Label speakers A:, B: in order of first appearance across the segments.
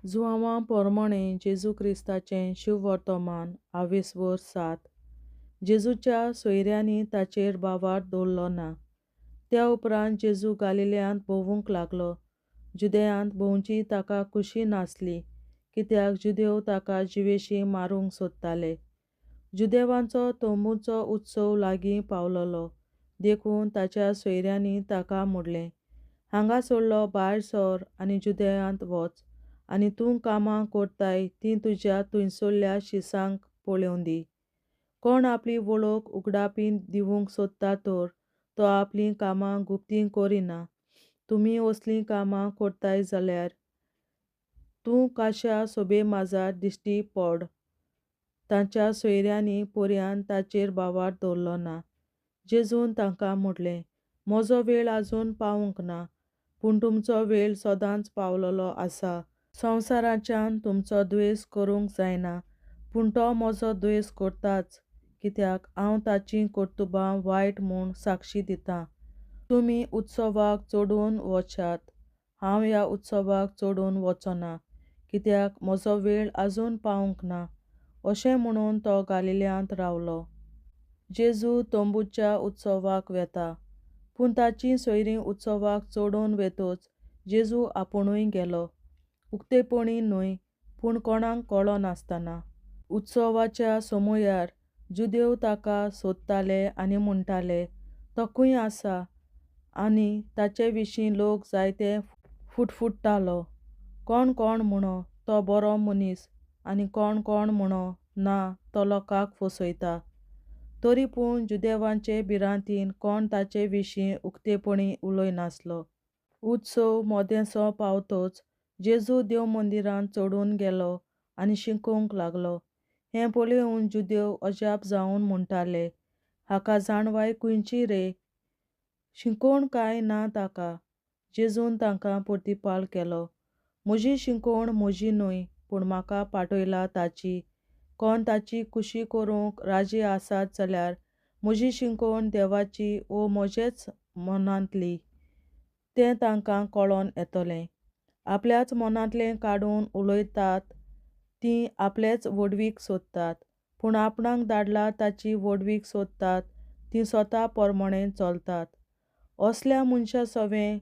A: जुआंवा पोरमोणें जेजू क्रिस्ताचें शुभवर्तमान आवेसवर 7. जेजूच्या सोयऱ्यांनी ताचेर भावार्थ दवरलो ना. त्या उपरांत जेजू गालिल्यांत भोंवूंक लागलो. जुदेयांत भोंवची ताका खुशी नासली, कित्याक जुदेव ताका जिवेशी मारूंक सोदताले. जुदेवांचो तंबूचो उत्सव लागीं पावलोलो, देखून ताच्या सोयऱ्यांनी ताका म्हणलें, हांगा सोडलो भायर सर आनी जुदेयांत वच आनी तूं कामां करताय तीं तुज्या थंयसरल्या शिसांक पळोवं दी. कोण आपली वळख उगडापी दिवंक सोदता तर तो आपलीं कामां गुप्तीं करिना. तुमी असलीं कामां करताय जाल्यार तूं काश्या सोबे माजार दिश्टी पड. ताच्या सोयऱ्यांनी पर्यान ताचेर भावार्थ दवरलो ना. जेजून तांकां म्हणलें, म्हजो वेळ आजून पावूंक ना, पूण तुमचो वेळ सदांच पावलोलो आसा. संवसाराच्यान तुमचो द्वेस करूंक जायना, पूण तो म्हजो द्वेस करताच, कित्याक हांव ताचीं कर्तुबां वायट म्हूण साक्षी दितां. तुमी उत्सवाक चडून वचात, हांव ह्या उत्सवाक चडून वचना, कित्याक म्हजो वेळ आजून पावूंक ना. अशें म्हणून तो गालिल्यांत रावलो. जेजू तंबूच्या उत्सवाक वेता. पूण ताचीं सोयरीं उत्सवाक चडून वेतच जेजू आपुणूय गेलो, उक्तेपणी न्हय, पूण कोणाक कळनासतना. उत्सवाच्या समयार जुदेव ताका सोदताले आनी म्हणटाले, तो खंय आसा? आनी ताचे विशीं लोक जायते फुटफुट्टालो. कोण कोण म्हणो, तो बरो मनीस, आनी कोण कोण म्हणो, ना, तो लोकांक फसयता. तरी पूण जुदेवांचे भिरांतीन कोण ताचे विशीं उक्तेपणी उलयनासलो. उत्सव मदेंसो पावतच जेजू देव मंदिरांत चडून गेलो आनी शिकोवंक लागलो. हें पळोवन जुदेव अजाप जावन म्हणटाले, हाका जाणवाय खंयची रे? शिकोवण काय ना ताका? जेजून तांकां प्रतिपाळ केलो, म्हजी शिकोवण म्हजी न्हय, पूण म्हाका पाठयला ताची. कोण ताची खुशी करूंक राजी आसात जाल्यार म्हजी शिकोवण देवाची वो म्हजेच मनांतली तें तांकां कळोन येतलें. आपल्याच मनांतलें काडून उलयतात तीं आपलेच व्हडवीक सोदतात, पूण आपणाक धाडला ताची व्हडवीक सोदतात तीं स्वता पोरमोणें चलतात. असल्या मनशा सवें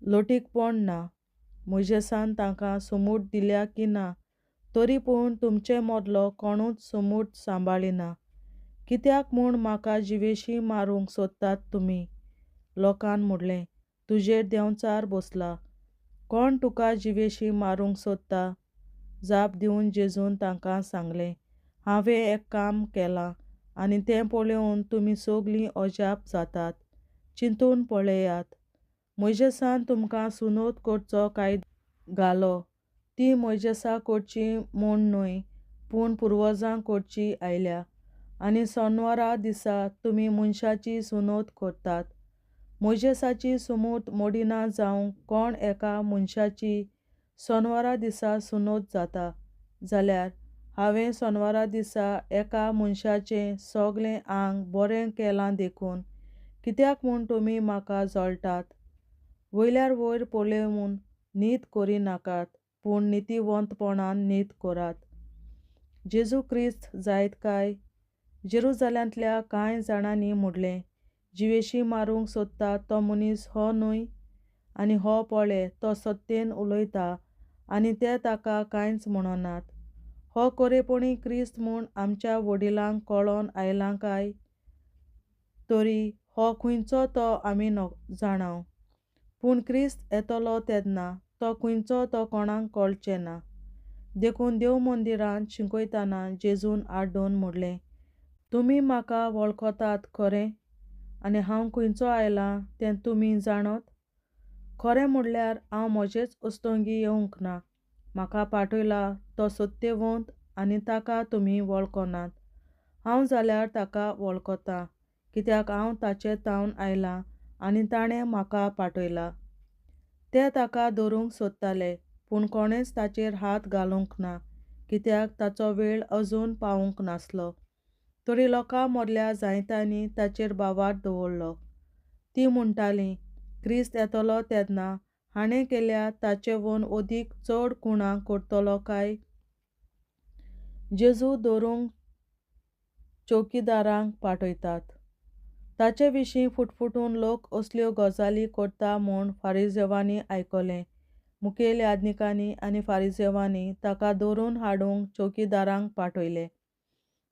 A: लटीकपण ना. मोयजेसान तांकां सुमूट दिल्या की ना, तरी पूण तुमचे मदलो कोणूच सुमूट सांबाळिना. कित्याक म्हूण म्हाका जिवेशी मारूंक सोदतात तुमी? लोकान म्हणलें, तुजेर देंवचार बसला. कोण तुका जिवेशी मारूंक सोदता? जाप दिवन जेजून तांकां सांगलें, हांवें एक काम केलां आनी तें पळोवन तुमी सगलीं अजाप जातात. चिंतून पळयात. मोयजेसान तुमकां सुनोत करचो कायदो घालो, ती मोयजेसा करची म्हूण न्हय, पूण पुर्वजां करची आयल्या. आनी सोनवारा दिसा तुमी मनशाची सुनोत करतात. मोयजेसाची सुमूत मोडिना जावंक कोण एका मनशाची सोनवारा दिसा सुनोत जाता जाल्यार हांवें सोनवारा दिसा एका मनशाचें सगलें आंग बरें केलां देखून कित्याक म्हूण तुमी म्हाका जळटात? वयल्यार वयर पळोवन नीत करिनाकात, पूण नितीवंतपणान नीत करात. जेजू क्रिस्त जायत काय? जेरुजाल्यांतल्या कांय जाणांनी म्हणलें, जिवेशी मारूंक सोदता तो मनीस हो न्हय? आनी हो पळे, तो सत्तेन उलयता आनी ते ताका कांयच म्हणनात. हो खरेपणी क्रिस्त म्हूण आमच्या वडिलांक कळोन आयलां काय? तरी हो खंयचो तो आमी जाणाव, पूण क्रिस्त येतलो तेन्ना तो खंयचो तो कोणाक कळचें ना. देखून देव मंदिरांत शिकयतना जेजून आड्डून म्हणलें, तुमी म्हाका वळखतात खरें, आनी हांव खंयचो आयलां तें तुमी जाणत? खरें म्हणल्यार हांव म्हजेच अस्तंगी येवंक ना, म्हाका पाठयला तो सत्यवंत आनी ताका तुमी वळखनात. हांव जाल्यार ताका वळखतां, कित्याक हांव ताचे तावन आयलां आनी ताणें म्हाका पाठयला. ते ताका धरूंक सोदताले, पूण कोणेंच ताचेर हात घालूंक ना, कित्याक ताचो वेळ अजून पावूंक नासलो. तरी लोकां मदल्या जायत्यांनी ताचेर भावार्थ दवरलो. तीं म्हणटालीं, क्रिस्त येतलो तेन्ना हाणें केल्या ताचेवन अदीक चड खुणां करतलो काय? जेजू धरूंक चौकीदारांक पाठयतात. ताचे विशीं फुटफुटून लोक असल्यो गजाली करता म्हूण फारिजेवांनी आयकलें. मुखेल याज्ञिकांनी आनी फारिजेवांनी ताका धरून हाडूंक चौकीदारांक पाठयले.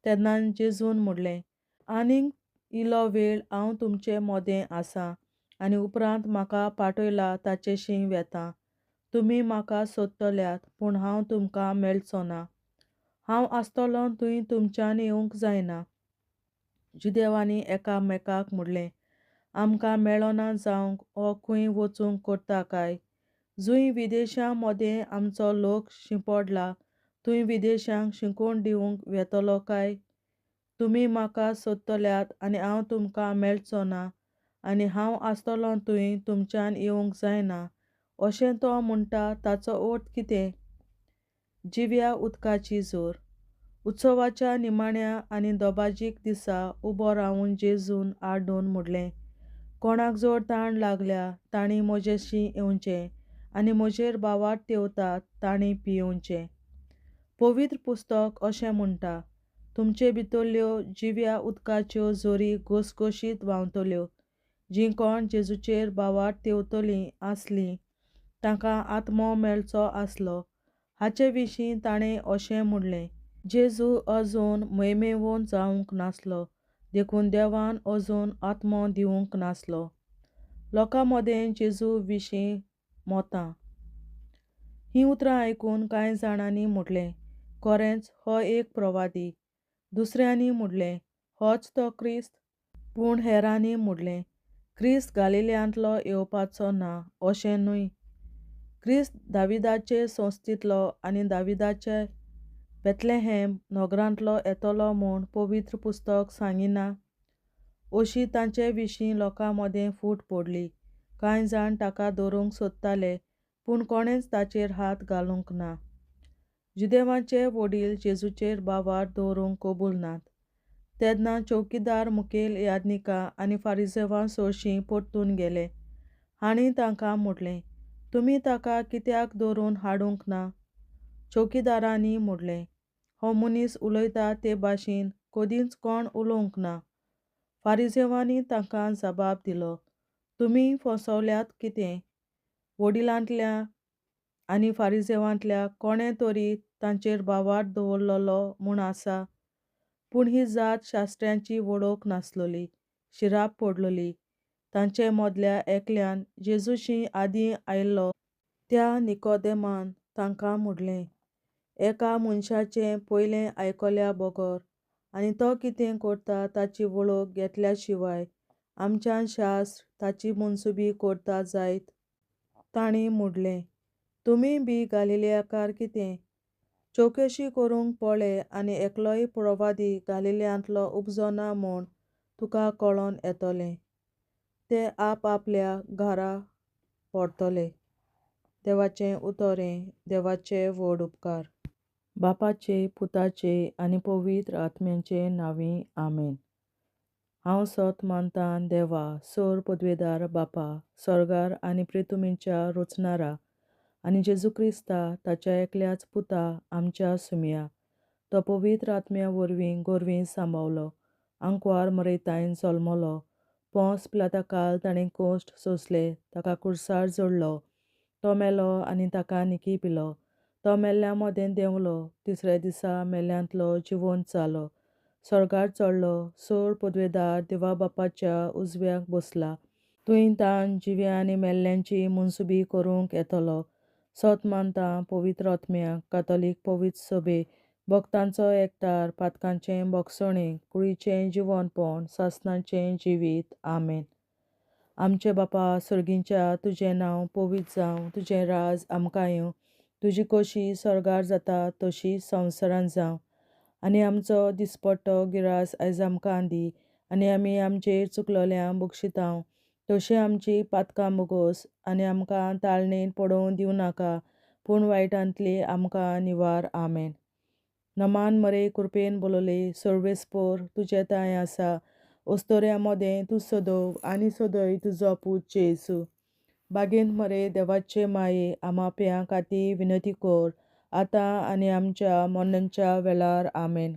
A: तेन्ना जेजून म्हणलें, आनीक इलो वेळ हांव तुमचे मदें आसां आनी उपरांत म्हाका पाठयला ताचेशीं वेतां. तुमी म्हाका सोदतल्यात, पूण हांव तुमकां मेळचो ना. हांव आसतलों थंय तुमच्यान येवंक जायना. जुदेवांनी एकामेकाक म्हणलें, आमकां मेळना जावंक हो खंय वचूंक करता काय? जंय विदेशां मदें आमचो लोक शिंपडला थंय विदेशांक शिकोवन दिवंक वेतलो काय? तुमी म्हाका सोदतल्यात आनी हांव तुमकां मेळचो ना, आनी हांव आसतलों थंय तुमच्यान येवंक जायना, अशें तो म्हणटा ताचो अर्थ कितें? जिव्या उदकाची जोर. उत्सवाच्या निमाण्या आनी दबाजीक दिसा उबो रावून जेजून आड्डून म्हणलें, कोणाक जर ताण लागल्या तांणी म्हजेशी येवचें आनी म्हजेर भावार्थ ठेवतात तांणी पियेवचें. पवित्र पुस्तक अशें म्हणटा, तुमचे भितरल्यो जिव्या उदकाच्यो जोरी घसघशीत व्हांवतल्यो. जीं कोण जेजूचेर भावार्थ ठेवतलीं आसलीं तांकां आत्मो मेळचो आसलो. हाचे विशीं ताणें अशें म्हणलें. जेजू अजून म्हयमेवन जावंक नासलो, देखून देवान अजून आत्मो दिवंक नासलो. लोकां मदें जेजू विशीं मतां. हीं उतरां आयकून कांय जाणांनी म्हणलें, खरेंच हो एक प्रवादी. दुसऱ्यांनी म्हणलें, होच तो क्रिस्त. पूण हेरांनी म्हणलें, क्रिस्त गालिल्यांतलो येवपाचो ना, अशें न्हय. क्रिस्त दाविदाचे संस्थेंतलो आनी दाविदाचे बेथलेहेम नगरांतलो येतलो म्हूण पवित्र पुस्तक सांगिना? अशी तांचे विशीं लोकां मदें फूट पडली. कांय जाण ताका धरूंक सोदताले, पूण कोणेंच ताचेर हात घालूंक ना. जुदेवांचे वडील जेजूचेर भावार्थ दवरूंक कबूल नात. तेन्ना चौकीदार मुखेल याज्ञिकां आनी फारिजेवां सरशीं परतून गेले. हांणी तांकां म्हणलें, तुमी ताका कित्याक धरून हाडूंक ना? चौकीदारांनी म्हणलें, हो मनीस उलयता ते भाशेन कदींच कोण उलोवंक ना. फारिजेवांनी तांकां जबाब दिलो, तुमी फसवल्यात कितें? वडिलांतल्या आनी फारिजेवांतल्या कोणें तरी तांचेर भावार्थ दवरलेलो म्हूण आसा? पूण ही जात शास्त्र्यांची वळख नासलेली, शिराप पडलेली. तांचे मदल्या एकल्यान जेजूशी आदीं आयिल्लो त्या निकोदेमान तांकां म्हणलें, एका मनशाचें पयलें आयकल्या बगर आनी तो कितें करता ताची वळख घेतल्या शिवाय आमच्यान शास्त्र ताची मनसुबी करता जायत? तांणी म्हणलें, तुमी बी गालिलियाकार कितें? चवकशी करूंक पळय आनी एकलोय प्रवादी गालिल्यांतलो उपजना म्हूण तुका कळोन येतलें. ते आपआपल्या घरा परतले. देवाचें उतर हें देवाचे व्हड उपकार. बापाचे, पुताचे आनी पवित्र आत्म्याचे नांवी, आमेन. हांव सत मानतां देवा, सोर पदवेदार बापा, सोर्गार आनी प्रितुमीच्या रचणारा, आनी जेजू क्रिस्ता ताच्या एकल्याच पुता आमच्या सुमया, तो पवित्र आत्म्या वरवीं गोरवीं सांबावलो, आंकवार मरेतायन जल्मलो, पोंस पिलाता ताणें कोश्ट सोंसले, ताका कुर्सार जोडलो, तो मेलो आनी ताका निकी पिलो, तो मेल्ल्या मदें देंवलो, तिसऱ्या दिसा मेल्ल्यांतलो जिवंत जालो, स्वर्गार चडलो, सोर पदवेदार देवा बापाच्या उजव्याक बसला, थंय तान जिव्या आनी मेल्ल्यांची मनसुबी करूंक येतलो. सत मानता पवित्र आत्म्याक, कातोलीक पवित्र सभे, भक्तांचो एकतार, पातकांचें भोगसणें, कुडीचें जिवनपण, सासणाचें जिवीत. आमेन. आमचे बापा सर्गींच्या, तुजें नांव पवित्र जावं, तुजें राज आमकां येवं, तुजी कशी स्वर्गार जाता तशी संवसारांत जावं. आनी आमचो दिसपट्टो गिरास आयज आमकां दी, आनी आमी आमचेर चुकलोल्यांक बक्षितांव, तशी आमची पातकां बोगोस, आनी आमकां ताळणेन पडोवंक दिवं नाका, पूण वायटांतली आमकां निवार. आमेन. नमान मरे, कृपेन बोलले, सर्वेस्पोर तुजें तांय आसा, अस्तोऱ्या मदें तूं सदव आनी सदय तुजो पूत जेजू. बागेंत मरे देवाचे माये आमा प्यां खातीर विनंती कर आतां आनी आमच्या मरणाच्या वेळार. आमेन.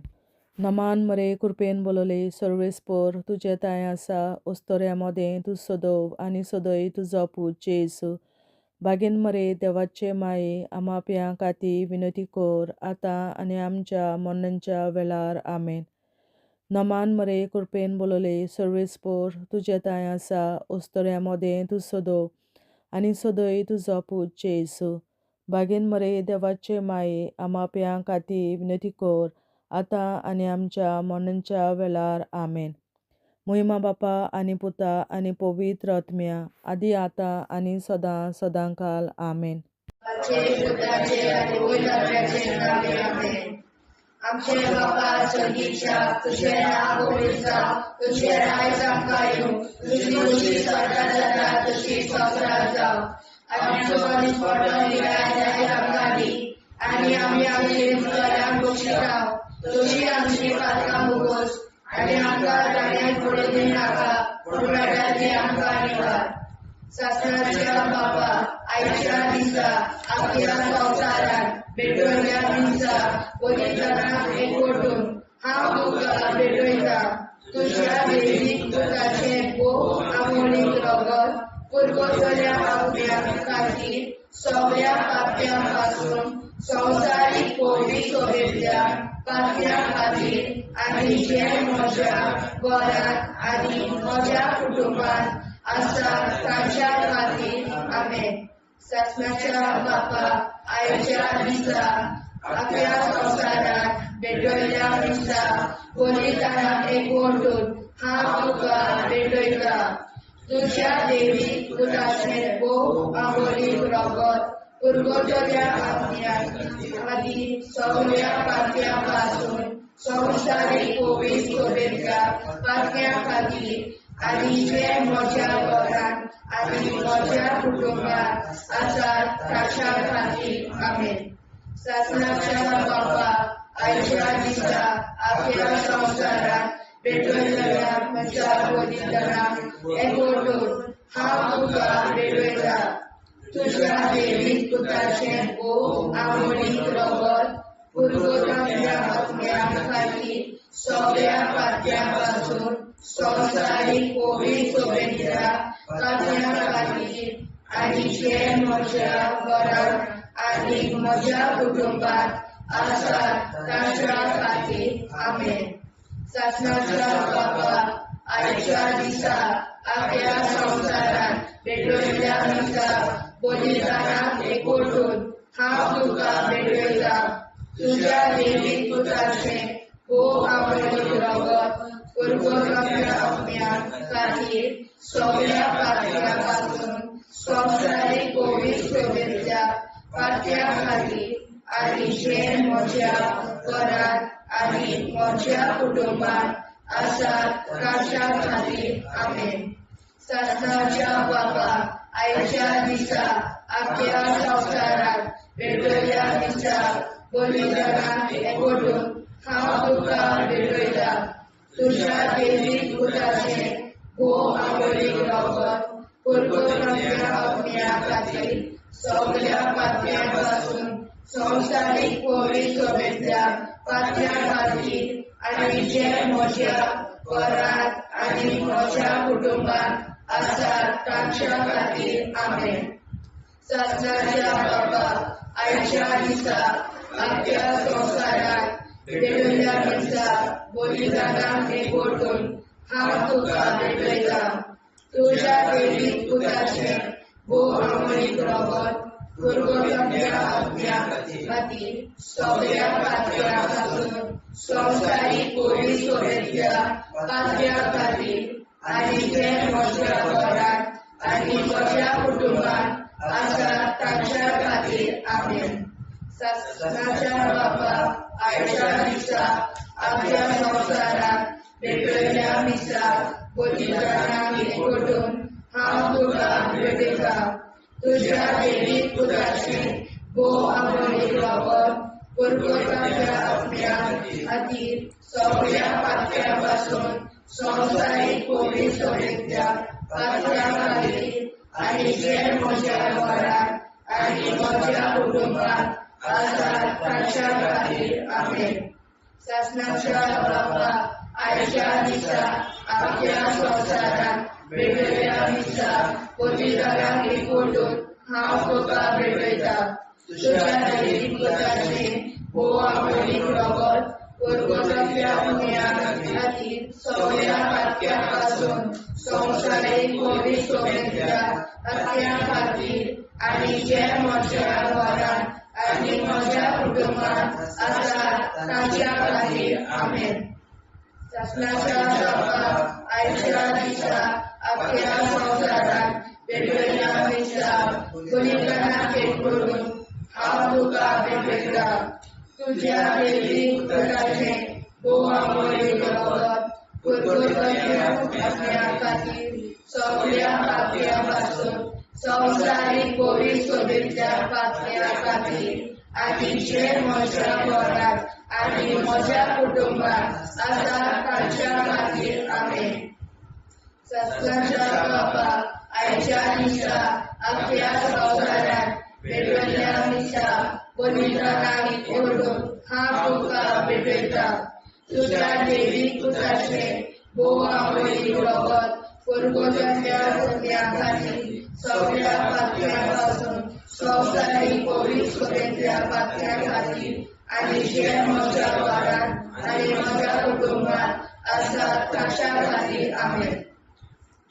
A: नमान मरे कृपेन बोलले सर्वेस्पर तुजें तांय आसा अस्तोऱ्या मदें तूं सदव आनी सदय तुजो पूत जेजू. बागेन मरे देवाचे माये आमा प्यां खातीर विनंती कर आतां आनी आमच्या मरणाच्या वेळार. आमेन. नमान मरे कृपेन बोलले सर्वेस्पर तुजें तांय आसा अस्तोऱ्या मदें तूं सदव आनी सदय तुजो पूत जेजू. बागेन मरे देवाचे माये आमा प्यां खातीर विनंती कर आतां आनी आमच्या मरणाच्या वेळार. आमेन. मोहिमा बापा आनी पुता आनी पवित्र आत्म्या आदी आतां आनी सदां सदांकाल. आमेन.
B: आमचे बापा स्वर्गीच्या तुझे नाव पवित्र जावं, तुझे राज आमकां येवं, तुजी खुशी स्वर्गात जाता तशी संवसारात जावं. आमचो दिसपट्टो निराळ आयज आमकां दी आनी आमी आमचे उपकारांक बक्षिता तशी आमची पातकां भोगोस आनी आमकां जाण्याक पडूं दिनाका पूण वायटाची आमकां निवार. सासणाच्या बापा आयच्या दिसा आमच्या संवसारात भेटवल्या दिसा बलिदानाक एकवटून हांव तुका भेटयता तुज्या देवीक पुताचें भोव आमोलीक रगत पुर्वजल्या आपल्या खातीर सगळ्या पाप्यां पासून संवसारीक पयली सोबेतल्या पात्या खातीर आनी जे म्हज्या घरांत आनी म्हज्या कुटुंबांत आसा तांच्या खातीर. आमेन. सासणाच्या बापा आयच्या दिसा आपल्या संवसारात भेटयल्या दिसा बलिदानाक एकवटून हांव तुका भेटयता तुज्या देवी पुताचें भोव आमोलीक रगत पुर्वजल्या आत्म्या खातीर सगळ्या पात्या पासून संवसारीक पवित्र सोबेतल्या पात्या खातीर आनी जे म्हज्या घरांत आनी म्हज्या कुटुंबांत आसात ताच्या खातीर. आमेन. सासणाच्या बापा आयच्या दिसा आपल्या संवसारात भेटयलेल्या म्हज्या बलिदानाक एकवटून हांव तुका भेटयता तुज्या देवीक पुताचें भोव आमोलीक रगत पुर्वजांच्या आत्म्या खातीर सगळ्या पात्यां पासून संवसारीक पवित्र सोबेतल्या पात्यां खातीर आनी जे म्हज्या घरांत आनी म्हज्या कुटुंबांत आसात तांच्या खातीर. आमेन. सासणाच्या बापा आयच्या दिसा आपल्या संवसारात भेटयल्या दिसा बलिदानाक एकवटून हांव तुका भेटयता तुज्या देवीक पुताचें भोव आमोलीक रगत पुर्वजांच्या आत्म्या खातीर सगळ्या पात्या पासून संवसारीक पवित्र सोबेतल्या पात्या खातीर आनी जे म्हज्या घरांत आनी म्हज्या कुटुंबांत आसात तांच्या खातीर. आमेन. सासणाच्या बापा आयच्या दिसा आपल्या संवसारात भेटयल्या दिसा बलिदानाक एकवटून हांव तुका भेटयता तुज्या देवीक पुताचें भोव आमोलीक रगत पुर्वजांच्या आत्म्या खातीर सगळ्या पात्यां पासून संवसारीक पवित्र सोबेतल्या पात्यां खातीर आनी जे म्हज्या घरांत आनी म्हज्या कुटुंबांत आसात तांच्या खातीर. आमेन. सासणाच्या बापा आयच्या दिसा आपल्या संवसारात भेटयल्या दिसा बलिदानाक एकवटून हांव तुका भेटयता तुज्या देवीक पुताचें भोव आमोलीक रगत पुर्वजांच्या आत्म्या खातीर सगळ्या पात्यां पासून संवसारीक पवित्र सोबेतल्या पात्या खातीर आनी जे म्हज्या घरांत आनी म्हज्या कुटुंबांत आसात तांच्या खातीर. आमेन. सासणाच्या बापा आयच्या दिसा आपल्या संवसारात भेटयल्या दिसा बलिदानाक एकवटून हांव तुका भेटयता तुज्या देवीक पुताचें भोव आमोलीक रगत पुर्वजांच्या आत्म्या खातीर सगळ्या पात्यां पासून संवसारीक पवित्र सोबेतल्या पात्यां खातीर आनी जे म्हज्या घरांत आनी म्हज्या कुटुंबांत आसात तांच्या खातीर. आमेन. सासणाच्या बापा, आयच्या दिसा आख्या संवसारांत वेगवेगळ्या दिसा पवित्रांक एकवटून हांव तुका भेटयता. तुज्या देवी पुताचें भोव आमोलीक रगत पुर्वजांतल्या पुण्या खातीर सगळ्या पातक्यां पासून संवसारीक पवित्र सोबेंतल्या पातक्यां खातीर आनी जे म्हज्या घरांत आनी म्हज्या कुटुंबांत आसात तांच्या खातीर. आमेन. सासणाच्या बापा, आयच्या दिसा आख्या संवसारांत वेगवेगळ्या दिसा बलिदानाक एकवटून हांव तुका भेटयता. तुज्या देवी पुताचें भोव आमोलीक रगत पुर्वजांतल्या पुण्या खातीर सगळ्या पातक्यां पासून संवसारीक पवित्र सोबेंतल्या पातक्यां खातीर आनी जे म्हज्या घरांत आनी म्हज्या कुटुंबांत आसात तांच्या खातीर. आमेन. सासणाच्या बापा, आयच्या दिसा आख्या संवसारांत वेगवेगळ्या दिसा बलिदानाक एकवटून हांव तुका भेटयता. तुज्या देवी पुताचें भोव आमोलीक रगत पुर्वजांतल्या पुण्या खातीर सगळ्या पातक्यां पासून संवसारीक पवित्र सोबेंतल्या पातक्यां खातीर आनी जे म्हज्या घरांत आनी म्हज्या कुटुंबांत आसात तांच्या खातीर. आमेन.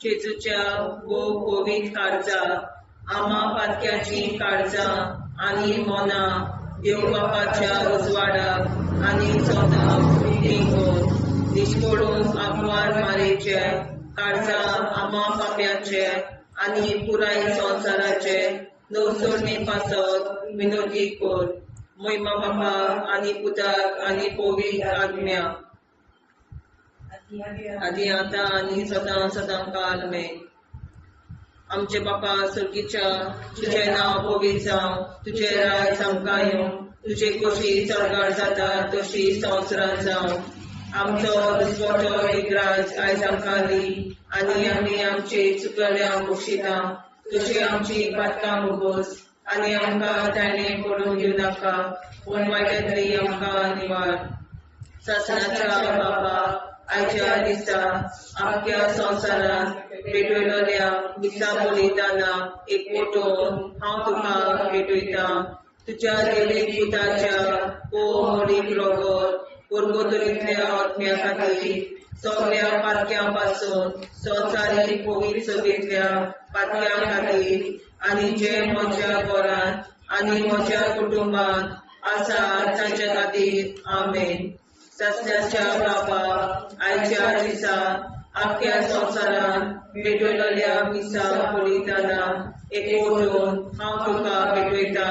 C: जेजूच्या भोव पवित्र काळजा, आमा पातक्याचीं काळजां आनी मनां देव बापाच्या उजवाडाक आनी स्वताक उक्तीं कर. निश्कोडून आंकवार मारेचे काळजां आमा पाप्याचे आनी पुराय संवसाराचे नवसरणे पासत विनोदी कर. मोहिमा बापा आनी पुताक आनी पवित्र आत्म्या, आदी आतां आनी सदां सदां काल मेन. आमचे बापा सर्गीच्या, तुजें नांव पवित्र जावं, तुजें राज आमकां येवं, तुजे कशी स्वर्गार जाता तशी संवसारांत जावं. आमचो दिसवटो एक राज आयज आमकां दी आनी आमी आमचे चुकल्या बक्षिता तशी आमची पातकां मुगोस आनी आमकां ताणें पडून घेवं नाका, पूण वायटांतली आमकां निवार. सासणाच्या बापा, आयच्या दिसा आख्या संवसारांत भेटयलेल्या मिसा बलिदानाक एकवटून हांव तुका भेटयता. तुज्या देवी पुताच्या भोव रगत पुर्वतरींतल्या आत्म्या खातीर सगळ्या पातक्यां पासून संवसारीक पवित्र सभेंतल्या पातक्यां खातीर आनी जे म्हज्या घरांत आनी म्हज्या कुटुंबांत आसा तांच्या खातीर. आमेन. सासणाच्या बापा, आयच्या दिसा आख्या संवसारांत भेटयलेल्या मिसा बलिदानाक एकवटून हांव तुका भेटयता.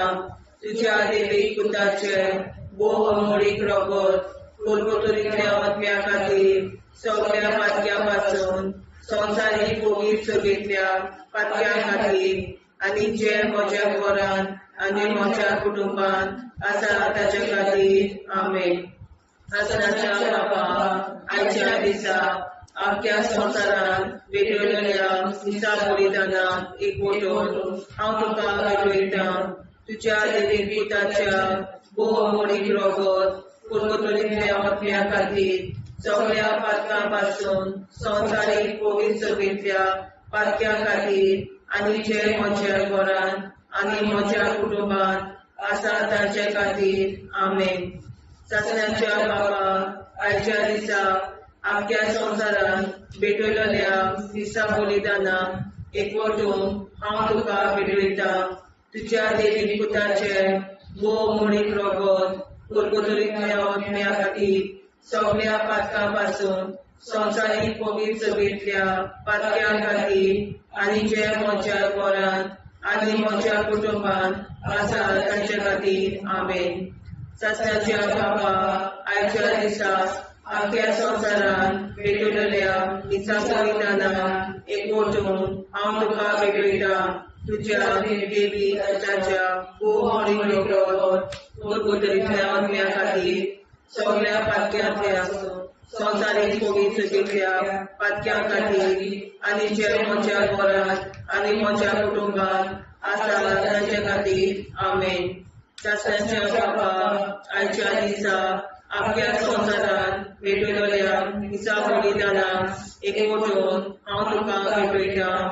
C: तुज्या देवी पुताचें भोव अमोलीक रगत पुर्वतरींतल्या आत्म्या खातीर सगळ्या पातक्यां पासून संवसारीक पवित्र सभेंतल्या पातक्यां खातीर आनी जे म्हज्या घरांत आनी म्हज्या कुटुंबांत आसा ताच्या खातीर. आमेन. सासणाच्या बापा, आयच्या दिसा आख्या संवसारांत भेटयलेल्या मिसा बलिदानाक एकवटून हांव तुका भेटयता. तुज्या देवी पुताच्या भोव अमोलीक रगत पुर्वतरींतल्या आत्म्या खातीर सगळ्या पातकां पासून संवसारीक पवित्र सभेंतल्या पातक्यां खातीर आनी जे म्हज्या घरांत आनी म्हज्या कुटुंबांत आसा तांचे खातीर. आमेन. सासणाच्या बापा, आयच्या दिसा आख्या संवसारांत भेटयलेल्या मिसा बलिदानाक एकवटून हांव तुका भेटयता. तुज्या देवी पुताचें भोव अमोलीक रगत पुर्वतरींतल्या आत्म्या खातीर सगळ्या पातकां पासून संवसारीक पवित्र सभेंतल्या पातक्यां खातीर आनी जे म्हज्या घरांत आनी म्हज्या कुटुंबांत आसा तांच्या खातीर. आमेन. सासणाच्या बापा, आयच्या दिसा आख्या संवसारांत भेटयलेल्या मिसा बलिदानाक एकवटून हांव तुका भेटयता. तुज्या देवी पुताच्या भोव अमोलीक रगत पुर्वतरींतल्या आत्म्या खातीर सगळ्या पातक्यांतल्या संवसारीक पवित्र सभेंतल्या पातक्यां खातीर आनी जे म्हज्या घरांत आनी म्हज्या कुटुंबांत आसा तांचे खातीर. आमेन. सासणाच्या बापा, आयच्या दिसा आख्या संवसारांत पेटयलेल्या मिसा बलिदानाक एकवटून हांव तुका भेटयतां.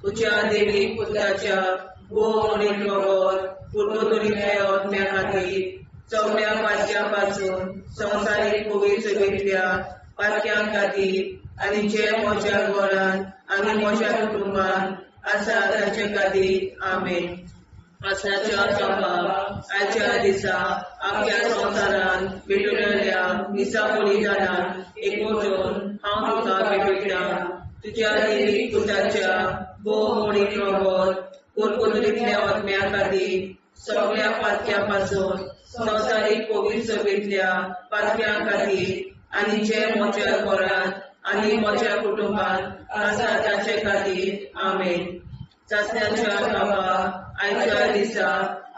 C: तुज्या देवीक पुताच्या भोव मोडीक रगत पुर्तुगेजांतल्या आत्म्या खातीर सगळ्या पातक्यां पासून संवसारीक पवित्र सभेंतल्या पातक्यां खातीर आनी जे म्हज्या घरांत आनी म्हज्या कुटुंबांत आसा तांचे खातीर. आमेन. आसनाच्या बापा, आयच्या दिसा आख्या संवसारांत पेटयलेल्या मिसा बलिदानाक एकवटून हांव तुका भेटयतां. तुज्या देवीक पुताच्या भोव मोडीक रगत पुर्तुगेजांतल्या आत्म्या खातीर सगळ्या पातक्यां पासून संवसारीक पवित्र सभेंतल्या पातक्यां खातीर आनी जे म्हज्या घरांत आनी म्हज्या कुटुंबांत आसा तांचे खातीर. आमेन. सासणाच्या बापा, आयच्या दिसा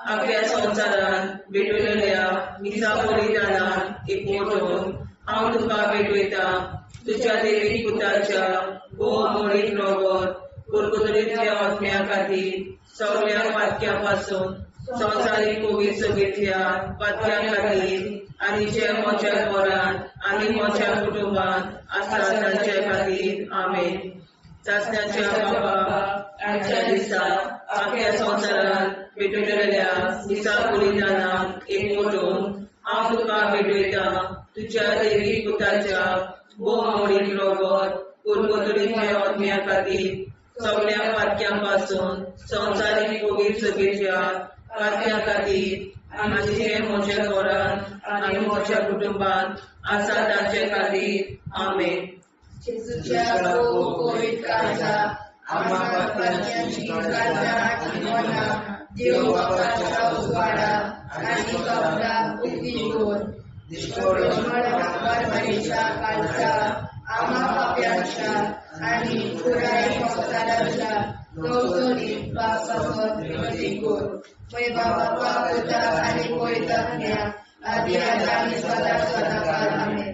C: आख्या संवसारांत पेटयलेल्या मिसा बलिदानाक एकवटून हांव तुका भेटयतां. तुज्या देवीक पुताच्या भोव मोडीक रगत पुर्तुगेजांतल्या आत्म्या खातीर सगळ्या पातक्यां पासून संवसारीक पवित्र सभेंतल्या पातक्यां खातीर आनी जे म्हज्या घरांत आनी म्हज्या कुटुंबांत आसा तांचे खातीर. आमेन. सासणाच्या बापा, आयच्या दिसा आख्या संवसारांत पेटयलेल्या मिसा बलिदानाक एकवटून हांव तुका भेटयतां. तुज्या देवीक पुताच्या भोव मोडीक रगत पुर्तुगेजांतल्या आत्म्या खातीर सगळ्या पातक्यां पासून संवसारीक पवित्र सभेच्या पातक्यां खातीर आनी जे म्हज्या घरांत आनी म्हज्या कुटुंबांत आसा तांचे खातीर. आमेन.
B: जेजूच्या भोव पवित्र काळजा, आम्हा पातक्यांची काळजां आनी मनां देव बापाच्या उजवाडा आनी कपलाक उक्ती दवर. निर्मळ मरमारीच्या काळजा, आम्हा पाप्यांच्या आनी पुराय संवसाराच्या गवसणीक बापासत विनंती कर. मय बापा, पुता आनी पवित्र आत्म्या, आदी आतां आनी सदां सदां काळ. आमेन.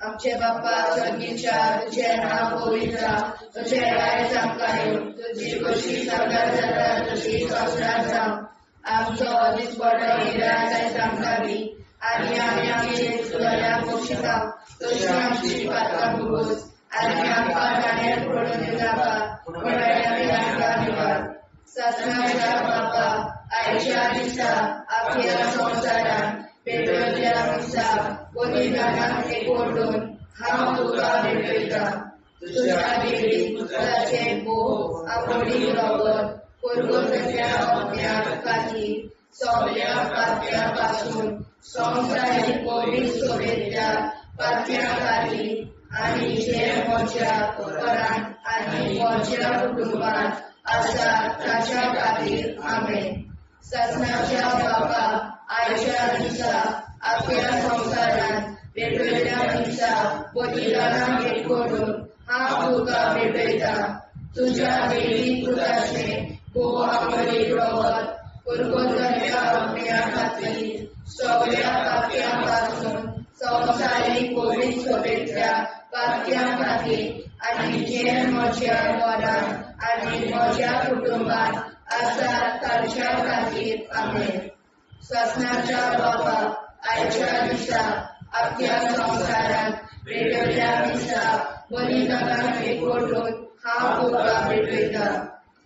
B: आमचे बाप्पा स्वर्गीच्या, तुजें नांव पवित्र जावं, तुजें राज्य आमकां येवं, तुजी खोशी स्वर्गार जाता तशी संवसारांत जावं. आमचो दिसपडो गिरास आयज आमकां दी, आनी आमी आमचे चुकल्यांक बक्षिता तशी आमची पातकां भोगोस, आनी आमकां ताणें पडून दिवनाका, पूण आमी आमकां निवार. सासणाच्या बापा, आयच्या दिसा आख्या संवसारांत पेटयलेल्या मिसा बलिदानाक एकवटून हांव तुका भेटयतां. तुज्या देवीक पुताचें भोव आमोडीक रगत पुर्तुगेजांतल्या आत्म्या खातीर सगळ्या पातक्यां पासून संवसारीक पवित्र सभेंतल्या पातक्यां खातीर आनी जे म्हज्या घरांत आनी म्हज्या कुटुंबांत आसा ताच्या खातीर. आमेन. सासणाच्या बापा, आयच्या दिसा आख्या संवसारांत पेटयलेल्या मिसा बलिदानाक एकवटून हांव तुका भेटयतां. तुज्या देवीक पुताचें भोव आमोडीक रगत पुर्तुगेजांतल्या आत्म्या खातीर सगळ्या पातक्यां पासून संवसारीक पवित्र सभेंतल्या पातक्यां खातीर आनी जे म्हज्या घरांत आनी म्हज्या कुटुंबांत आसा तांच्या खातीर. आमेन. सासणाच्या बापा, आयच्या दिसा आख्या संवसारांत पेटयलेल्या मिसा बलिदानाक एकवटून हांव तुका भेटयतां.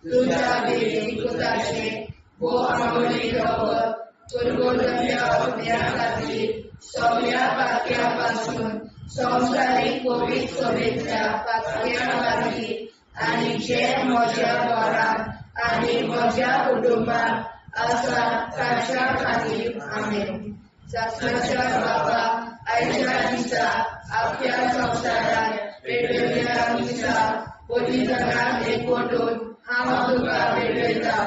B: तुज्या देवीक पुताचें भोव आमोडीक रगत पुर्तुगेजांतल्या आत्म्या खातीर सगळ्या पातक्यां पासून संवसारीक पवित्र सभेंतल्या पातक्यां खातीर आनी जे म्हज्या घरांत आनी म्हज्या कुटुंबांत आसा ताच्या खातीर. आमेन. सासणाच्या बापा, आयच्या दिसा आख्या संवसारांत पेटयलेल्या मिसा बलिदानाक एकवटून हांव तुका भेटयतां.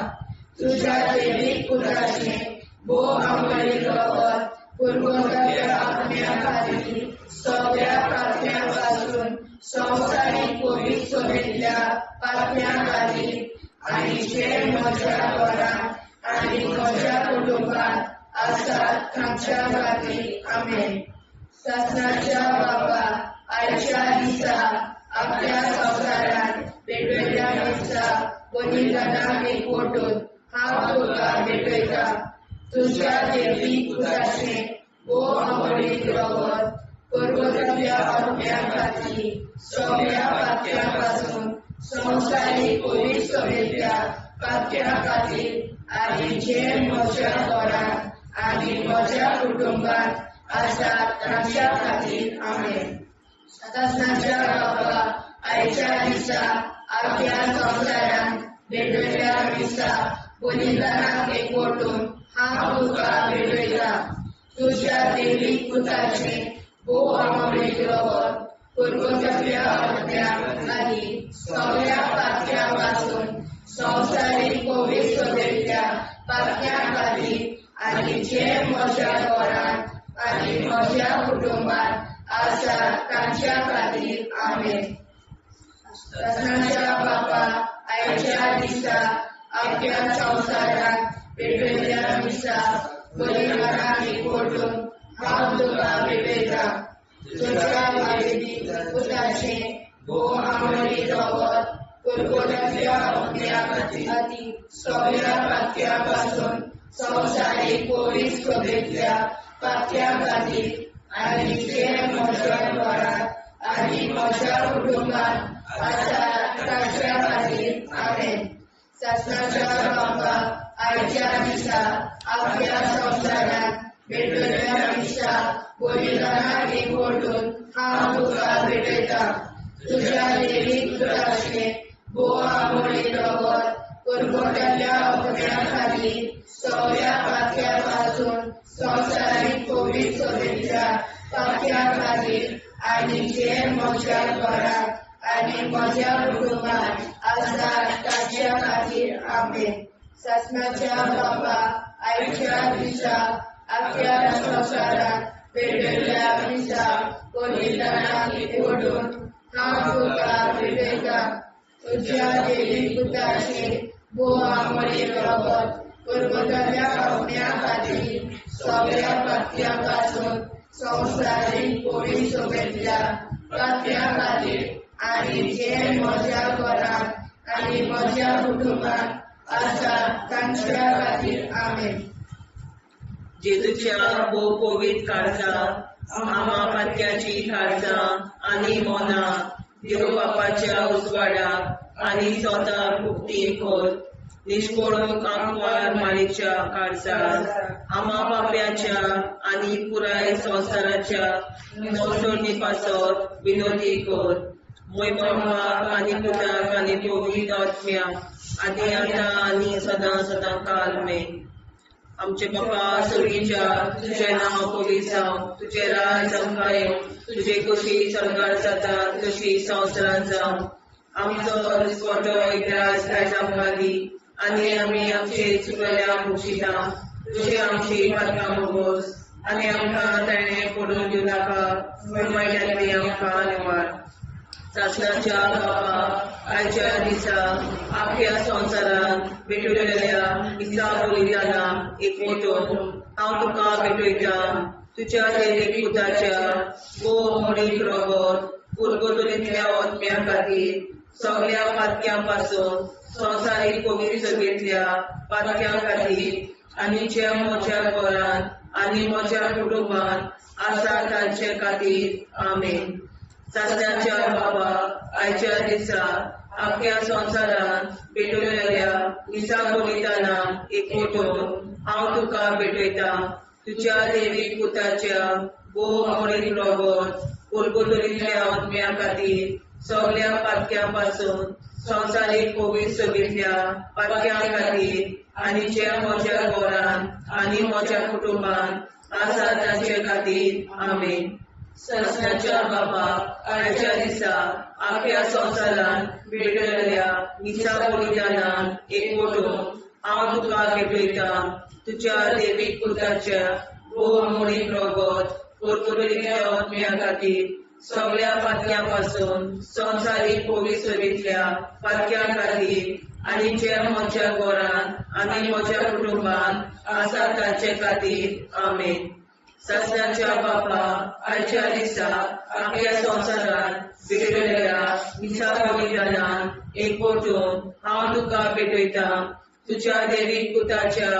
B: तुज्या देवीक पुताचें भोव आमोडीक रगत पुर्तुगेजांतल्या आत्म्या खातीर सगळ्या पातक्यां पासून संवसारीक पवित्र सभेंतल्या पातक्यां खातीर आनी जे म्हज्या घरांत आनी म्हज्या कुटुंबांत आसात तांच्या खातीर. आमेन. सासणाच्या बापा, आयच्या दिसा आपल्या संवसारांत वेगवेगळ्या दिसा बलिदानाक एकवटून हांव तुका भेटयता. तुज्या देवी पुताचें भोव आवडीक रगत पर्वतांतल्या आत्म्या खातीर सगळ्या पात्यां पासून संवसारीक कोवीड सभेंतल्या पात्यां खातीर आनी जे म्हज्या घरांत आनी म्हज्या कुटुंबांत आसा तांच्या खातीर. आमेन. सासणाच्या बाबा, आयच्या दिसा आपल्या संवसारांत वेगवेगळ्या दिसा बलिदानाक एकवटून हांव तुका भेटयता. तुज्या देवी पुताचें भोव आवडीक रगत पर्वतांतल्या आत्म्या खातीर सगळ्या पात्यां पासून संवसारीक कोवीड सभेंतल्या पात्यां खातीर आनी जे म्हज्या घरांत आनी म्हज्या कुटुंबांत आसा तांच्या खातीर. आमेन. सासणाच्या बापा, आयच्या दिसा आपल्या संवसारांत वेगवेगळ्या दिसा बलिदानाक एकवटून हांव तुका भेटयता. तुज्या देवी पुताचें भोव आवडीक रगत पर्वतांतल्या आत्म्या खातीर सगळ्या पात्यां पासून संवसारीक कोवीड सभेंतल्या पात्यां खातीर आनी जे म्हज्या घरांत आनी म्हज्या कुटुंबांत आसा तांच्या खातीर. आमेन. सासणाच्या बापा, आयच्या दिसा आपल्या संवसारांत वेगवेगळ्या दिसा बलिदानाक एकवटून हांव तुका भेटयता. तुज्या देवी पुताचें भोव आवडीक रगत पर्वतांतल्या आत्म्या खातीर सगळ्या पात्यां पासून संवसारीक कोवीड सभेंतल्या पात्यां खातीर आनी जे म्हज्या घरांत आनी म्हज्या कुटुंबांत आसा तांच्या खातीर. आमेन. सासणाच्या बाबा, आयच्या दिसा आपल्या संवसारांत वेगवेगळ्या दिसा बलिदानाक एकवटून हांव तुका भेटयता. तुज्या देवी पुताचें भोव आवडीक रगत पर्वतांतल्या आत्म्या खातीर सगळ्या पात्यां पासून संवसारीक कोवीड सभेंतल्या पात्यां खातीर आनी जे म्हज्या घरांत आनी म्हज्या कुटुंबांत आसा तांच्या खातीर. आमेन.
C: जेजूच्या भोव पवित्र काळजा, आमा पात्याची काळजां आनी मनां देव बापाच्या उजवाडाक आनी स्वताक उक्ती कर. निश्कोळूंक आंकवार मारीच्या काळजार आमा पाप्याच्या आनी पुराय संवसाराच्या नवसोडणी पासत विनोदी कर. मोय बापाक आनी पुताक आनी पवित्र आत्म्याक आनी आतां आनी सदां सदां काल मेन. आमचे बापा स्वर्गीच्या, तुजें नांव पवित्र जावं, तुजें राज आमकां येवं, तुजे कशी स्वर्गार जाता तशी संवसारांत जावं. आमचो दिसपटो इतिहास आयज आमकां दी आनी आमी आमचे चुकल्या मुक्षिता तुजे आमची पात्रां मोगोस आनी आमकां ताणें पडून दिवं नाका, पूण वायटांतली आमकां निवार. सासणाच्या बापा, आयच्या दिसा आख्या संवसारांत भेटवलेल्या दिसा बलिदानाक एकवटून हांव तुका भेटयता. तुज्या देवी पुताच्या भोव मोडीक रगत पुर्गोतलींतल्या आत्म्या खातीर सगळ्या पातक्यां पासून संवसारीक कोवीड सभेंतल्या पातक्यां खातीर आनी जे म्हज्या घरांत आनी म्हज्या कुटुंबांत आसा तांचे खातीर. आमेन. सासणाच्या बाबा, आयच्या दिसा आख्या संवसारांत पेटवलेल्या दिसा बलिदानाक एकवटून हांव तुका भेटयता. तुज्या देवी पुताच्या भोव मोडीक रगत पुर्गुतलींतल्या आत्म्या खातीर सगळ्या पातक्यां पासून संवसारीक कोवीड सभेंतल्या पातक्यां खातीर आनी जे म्हज्या घरांत आनी म्हज्या कुटुंबांत आसा तांचे खातीर. आमेन. सासणाच्या बाबा, आयच्या दिसा आख्या संवसारांत भेटवलेल्या मिसा बलिदानाक एकवटून हांव तुका भेटयता. तुज्या देवीक पुताच्या भोव मोडीक रगत पुर्तुगेलीच्या आत्म्या खातीर सगळ्या पातक्यां पासून संवसारीक कोवीड सभेंतल्या पातक्यां खातीर आनी जे म्हज्या घरांत आनी म्हज्या कुटुंबांत आसा तांचे खातीर. आमेन. सासणाच्या बापा आयच्या दिसा आपल्या संवसारांत भेटयलेल्या मिसा बलिदानान एकवटून हांव तुका भेटयतां. तुज्या देवी पुताच्या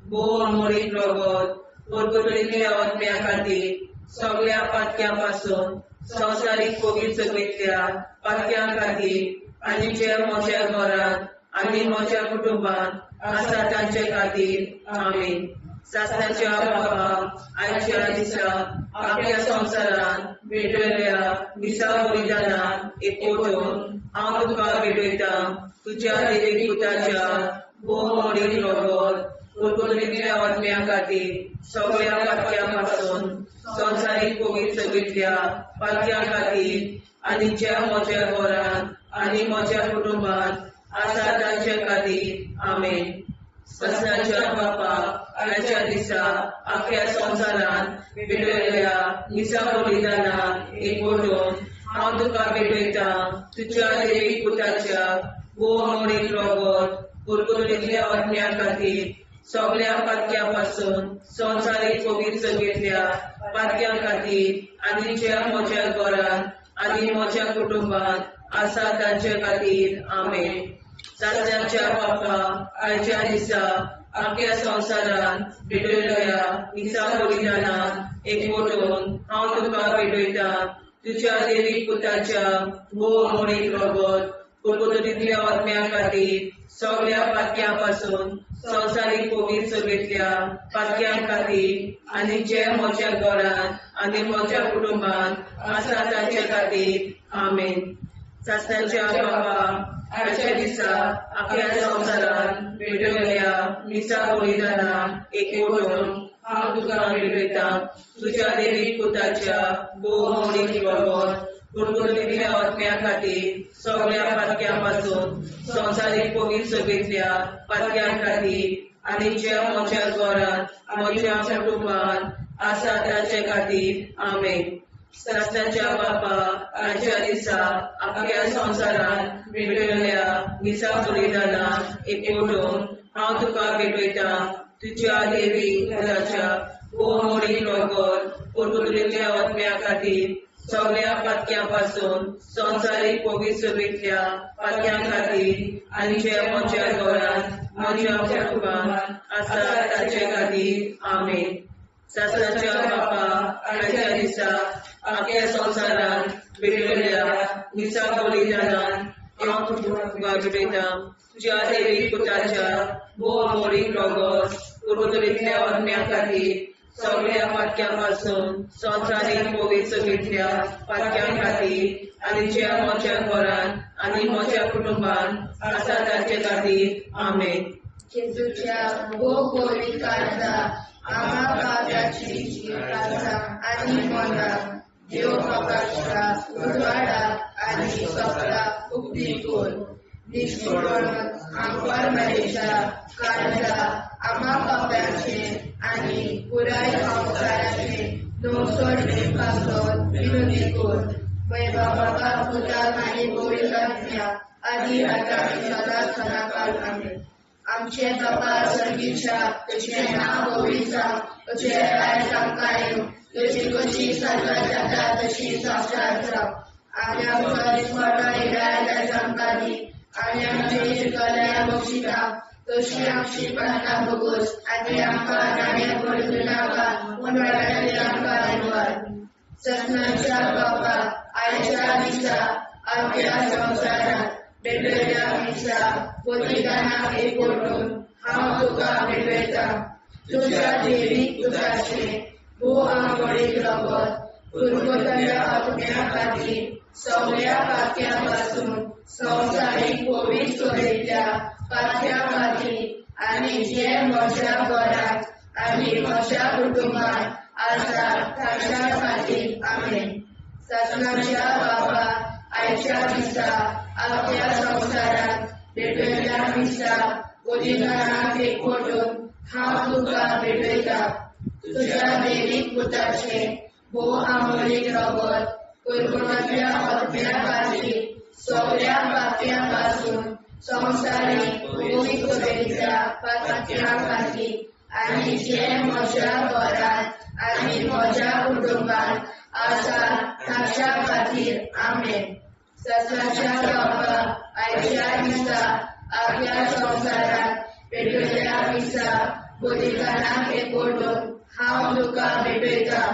C: भोव अमोलीक रगत पुर्तुगेजल्या आत्म्या खातीर सगळ्या पातक्यां पासून संवसारीक पवित्र सभेंतल्या पातक्यां खातीर आनी जे म्हज्या घरांत आनी म्हज्या कुटुंबांत आसा तांचे खातीर. आमेन. सासणाच्या बापा आयच्या दिसा आपल्या संवसारांत भेटयलेल्या मिसा बलिदानान एकवटून हांव तुका भेटयतां. तुज्या देवी पुताच्या भोव मोडीक रगत पुर्तुगेजल्या आत्म्या खातीर सगळ्या पातक्यां पासून संवसारीक पवित्र सभेंतल्या पातक्यां खातीर आनी ज्या म्हज्या घरांत आनी म्हज्या कुटुंबांत आसा तांचे खातीर. आमेन. सासणाच्या बापा आयच्या दिसा आख्या संवसारांत भेटयलेल्या मिसा बलिदानान एकवटून हांव तुका भेटयतां. तुज्या देवी पुताच्या भोव मोडीक रगत पुर्तुगेजल्या आत्म्या खातीर सगळ्या पातक्यां पासून संवसारीक पवित्र सभेंतल्या पातक्यां खातीर आनी ज्या म्हज्या घरांत आनी म्हज्या कुटुंबांत आसा तांचे खातीर. आमेन. सासणाच्या बापा आयच्या दिसा आख्या संवसारांत भेटयलेल्या मिसा बलिदानान एकवटून हांव तुका भेटयतां. तुज्या देवी पुताच्या भोव मोडीक रगत पुर्तुगेजल्या आत्म्या खातीर सगळ्या पातक्यां पासून संवसारीक पवित्र सभेंतल्या पातक्यां खातीर आनी जे म्हज्या घरांत आनी म्हज्या कुटुंबांत आसा तांचे खातीर. आमेन. सासणाच्या बापा आयच्या दिसा आख्या संवसारांत भेटयलेल्या मिसा बलिदानान एकवटून हांव तुका भेटयतां. तुज्या देवी पुताच्या भोव मोडीक रगत पुर्तुगेजल्या आत्म्या खातीर सगळ्या पातक्यां पासून संवसारीक पवित्र सभेंतल्या पातक्यां खातीर आनी ज्या म्हज्या घरांत म्हज्या कुटुंबांत आसा तांचे खातीर. आमेन. सासणाच्या बापा आयच्या दिसा आख्या संवसारांत भेटयलेल्या मिसा बलिदानान एकवटून हांव तुका भेटयतां. तुज्या देवी पुताच्या भोव मोडीक रगत पुर्तुगेजल्या आत्म्या खातीर सगळ्या पातक्यां पासून संवसारीक पवित्र सभेंतल्या पातक्यां खातीर आनी जे म्हज्या घरांत म्हज्या कुटुंबांत आसा तांचे खातीर. आमेन. सासणाच्या बापा आयच्या दिसा आख्या संवसारांत भेटयलेल्या मिसा बलिदानान हांव तुका भेटयतां. तुज्या देवी पुताच्या भोव मोडीक रगत पुर्तुगेजल्या आत्म्या खातीर सगळ्या पातक्यां पासून संवसारीक पवित्र सभेंतल्या पातक्यां खातीर आनी ज्या म्हज्या घरांत आनी म्हज्या कुटुंबांत आसा तांचे खातीर. आमेन.
B: जेजूच्या भोव पवित्र काळजा आम्हा पाप्याची काळजा आनी मनां देव बापाच्या उजवाडाक आनी स्वताक उक्ती कर. निश्पळून आमकां मरेच्या काळजा आम्हा पाप्याचे आनी पुराय संवसाराचे नवसोडणे पासत विनंती कर. बाबा पुताक आनी पवित्र आत्म्या आदी आतां आनी सदांच सदांकाळ. आमेन. आमचे बाबा स्वर्गीच्या तुजें नांव पवित्र जावं, तुजें राज आमकां येवं, तुजी कशी स्वर्गात जाता तशी संवसारांत जावं. आनी आमकां दिसवडो येयल्यार आयज आमकां दी, आनी आमचे शिकल्या बक्षिता तशी आमची प्रार्थना भोगोस, आनी आमकां राण्या पडूं नाका पूण वायटांतल्यान आमकां निवार. सपनाच्या बाबा आयच्या दिसा आमच्या संवसारांत भेटयल्या मिसा बलिदानाक एकवटून हांव तुका भेटयतां. तुज्या देवी पुताचें भोव आमोडीक रगत पुर्वतल्या आत्म्या खातीर सगळ्या पातक्यां पासून संवसारीक पवित्र सभेंतल्या पातक्यां खातीर आनी जे म्हज्या घरांत आनी म्हज्या कुटुंबांत आसा ताच्या खातीर. आमेन. सासणाच्या बाबा आयच्या दिसा आपल्या संवसारांत भेटयल्या मिसा बलिदानाक एकवटून हांव तुका भेटयतां. तुज्या देवीक पुताचें भोव आमोलीक रगत पुर्वतल्या आत्म्या खातीर सगळ्या पातक्यां पासून संवसारीक पवित्र सभेंतल्या पातक्यां खातीर आनी जे म्हज्या घरांत आनी म्हज्या कुटुंबात आसा ताच्या खातीर. आमेन. सासणाच्या बापा, आयच्या दिसा आख्या संवसारांत पेटयल्ल्या मिसा बलिदानाक एकवटून हांव तुका भेटयतां.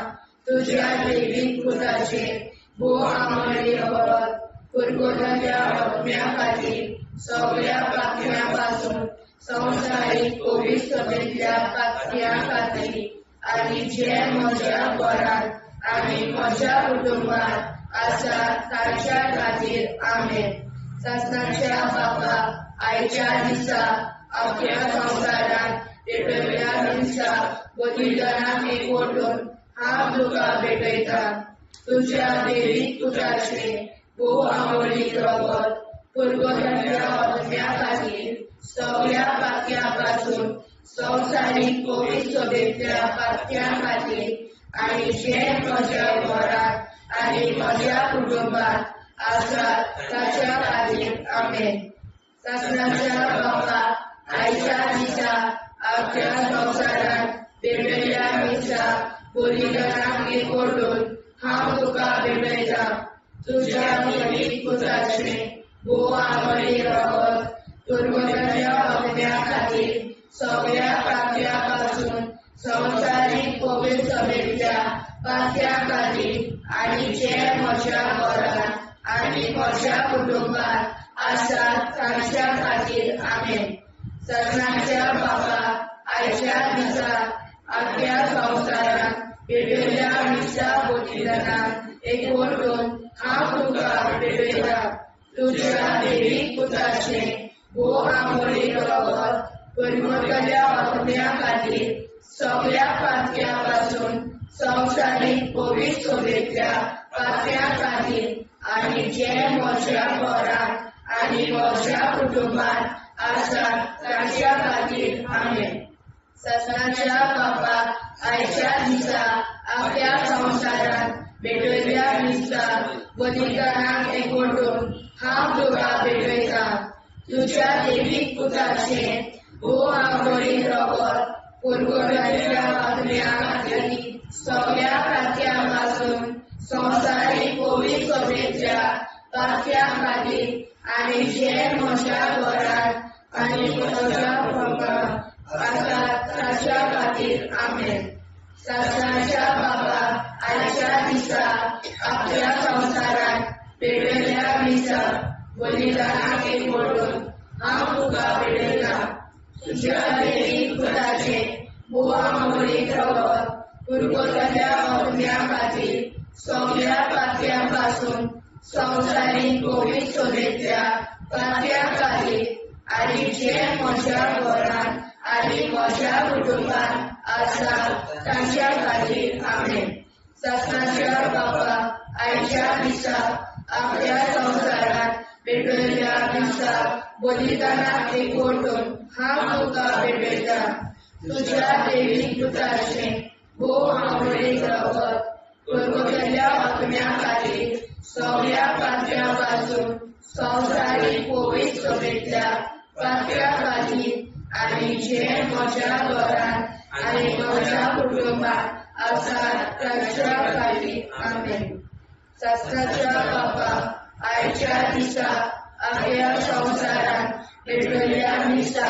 B: तुज्या देवीक पुताचें भोव आमोळी रगत पुरगोताच्या आत्म्या खातीर सगळ्या पातक्यां पासून संवसारीक कोवीड सभेंतल्या पातक्यां खातीर आनी जे म्हज्या घरांत आनी म्हज्या कुटुंबात आसा ताच्या खातीर. आमेन. सासणाच्या बापा, आयच्या दिसा आख्या संवसारांत पेटयल्ल्या मिसा बलिदानाक एकवटून हांव तुका भेटयतां. तुज्या देवीक पुताचें भोव आमोळीक रगत पुरगोताच्या आत्म्या खातीर सगळ्या पातक्यां पासून संवसारीक कोवीड सभेंतल्या पातक्यां खातीर आनी जे म्हज्या घरांत आनी म्हज्या कुटुंबात आसा ताच्या खातीर. आमेन. सासणाच्या बापा, आयच्या दिसा आख्या संवसारांत पेटयल्ल्या मिसा बलिदानाक एकवटून हांव तुका भेटयतां. तुज्या देवीक पुताचें भोव आमोळी रगत पुरगोताच्या आत्म्या खातीर सगळ्या पातक्यां पासून संवसारीक कोवीड सभेंतल्या पातक्यां खातीर आनी जे म्हज्या घरांत आनी म्हज्या कुटुंबात आसा तांच्या खातीर. आमेन. सासणाच्या बापा, आयच्या दिसा आख्या संवसारांत पेटयल्ल्या मिसा बलिदानाक एकवटून हांव तुका भेटयतां. तुज्या देवीक पुताचें भोव आमोळी रगत पुरगोताच्या आत्म्या खातीर सगळ्या पातक्यां पासून संवसारीक कोवीड सभेंतल्या पातक्यां खातीर आनी जे म्हज्या घरांत आनी म्हज्या कुटुंबात आसा तांच्या खातीर. आमेन. सासणाच्या बापा, आयच्या दिसा आख्या संवसारांत पेटयल्ल्या मिसा बलिदानाक एकवटून हांव तुका भेटयतां. तुज्या देवीक पुताचें भोव आमोळी रगत पुरगोताच्या आत्म्या खातीर सगळ्या पातक्यां पासून संवसारीक कोवीड सभेंतल्या पातक्यां खातीर आनी जे म्हज्या घरांत आनी म्हज्या कुटुंबात आसा ताच्या खातीर. आमेन. सासणाच्या बापा, आयच्या दिसा आख्या संवसारांत पेटयल्ल्या मिसा बलिदानाक एकवटून हांव तुका भेटयतां. तुज्या देवीक पुताचें भोव आमोळीक रगत पुरगोताच्या आत्म्या खातीर सगळ्या पातक्यां पासून संवसारीक कोवीड सभेंतल्या पातक्यां खातीर आनी जे म्हज्या घरांत आनी म्हज्या कुटुंबात आसा तांच्या खातीर. आमेन. सासणाच्या बापा, आयच्या दिसा आख्या संवसारांत पेटयल्ल्या मिसा बलिदानाक एकवटून हांव तुका भेटयतां. तुज्या देवीक पुताचें भोव आमोळीक रगत पुरगोताच्या आत्म्या खातीर सगळ्या पातक्यां पासून संवसारीक कोवीड सभेंतल्या पातक्यां खातीर आनी जे म्हज्या घरांत आनी म्हज्या कुटुंबात आसा तांच्या खातीर. आमेन. सासणाच्या बापा, आयच्या दिसा आख्या संवसारांत पेटयल्ल्या मिसा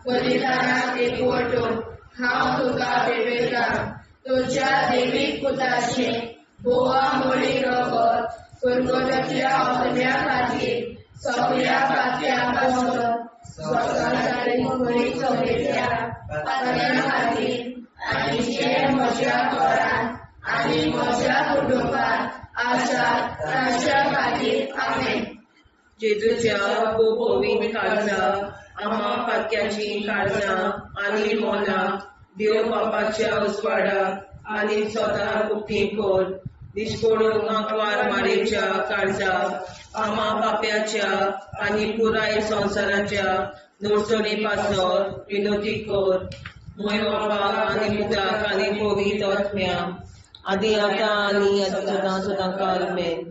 B: बलिदानाक एकवटून हांव तुका भेटयतां. तुज्या देवीक पुताचें भोव आमोळी रगत पुरगोताच्या आत्म्या खातीर सगळ्या पातक्यां पासून संवसारीक कोवीड सभेंतल्या पातक्यां खातीर आनी जे म्हज्या घरांत आनी म्हज्या कुटुंबात आसा तांच्या खातीर. आमेन.
C: जेजूच्या भोव काळजा आम्हा पातक्याची काळजां आनी मोनां देव बापाच्या उजवाडाक आनी स्वता उक्ती कर. निश्कोडून आंकवार मारेच्या काळजा आम्हा पाप्याच्या आनी पुराय संवसाराच्या नोडसणी पासत विनोती कर. मोय बापा आनी पुताक आनी पवित्र आत्म्या आदी आतां आनी सदां सदां काल मेन.